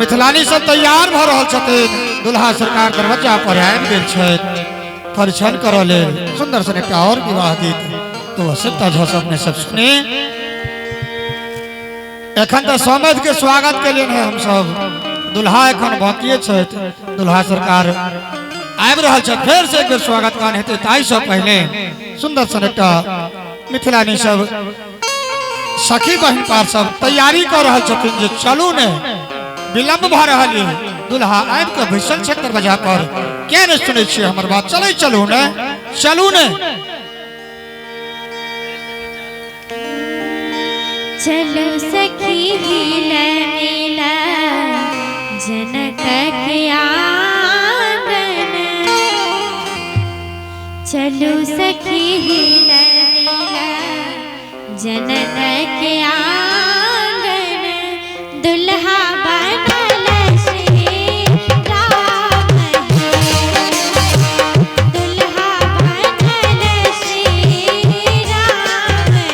मिथिलानी सब तैयार भऽ रहल छथिन। दुल्हा सरकार दरवाजा पर आबि गेल छथि परिछन करऽ लेल। सुंदर सन एकटा और विवाह गीत तो सत्ता झा सब ने सब सुने। एखन तऽ समझ के स्वागत के लिए हम सब। दुल्हा एखन बाकिए छथि, दुल्हा सरकार आबि रहल छथि, फेर से एक बेर स्वागत गान हेतै। ताहि से पहले सुंदर सन एकटा मिथिलानी सब सखी बहिन पार सब तैयारी कर रहल छथिन जे चलू ने, विलंब भऽ रहल ये। दुल्हा आबि कऽ बैसल छै दरवाजा पर, किया नहि सुनै छियै हमर बात? चलै चलू ने, चलू ने। चलो सखी हिल मिला जनक के आंगन, चलो सखी हिल मिला जनक के आंगन, दुल्हा बनल श्री राम है, दुल्हा बनल श्री राम है।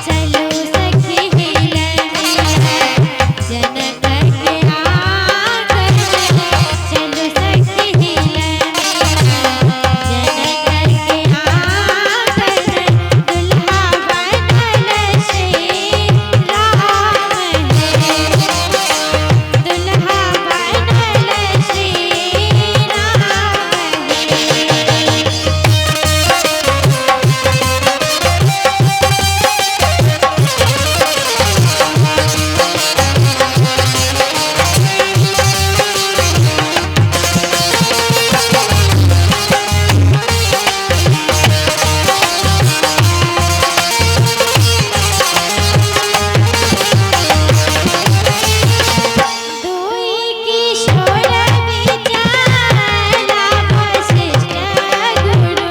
चलो सखी हिल मिला जनक के आंगन, चलो सखी हिल मिला जनक के आंगन, दुल्हा बनल श्री राम है, दुल्हा बनल श्री राम है। दुई किशोर विचारा वशिष्ठ गुरु,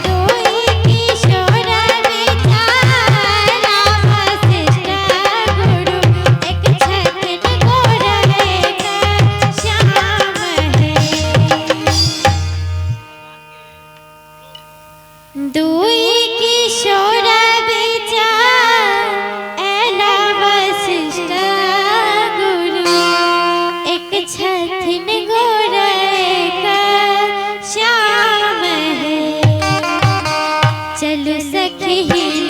दुई किशोर विचारा वशिष्ठ गुरु, एक छथिन गोर एक श्याम है। दुई किशोर विचार वशिष्ठ गुरु, एक छथिन गोर एक श्याम है। चलो सखी हिल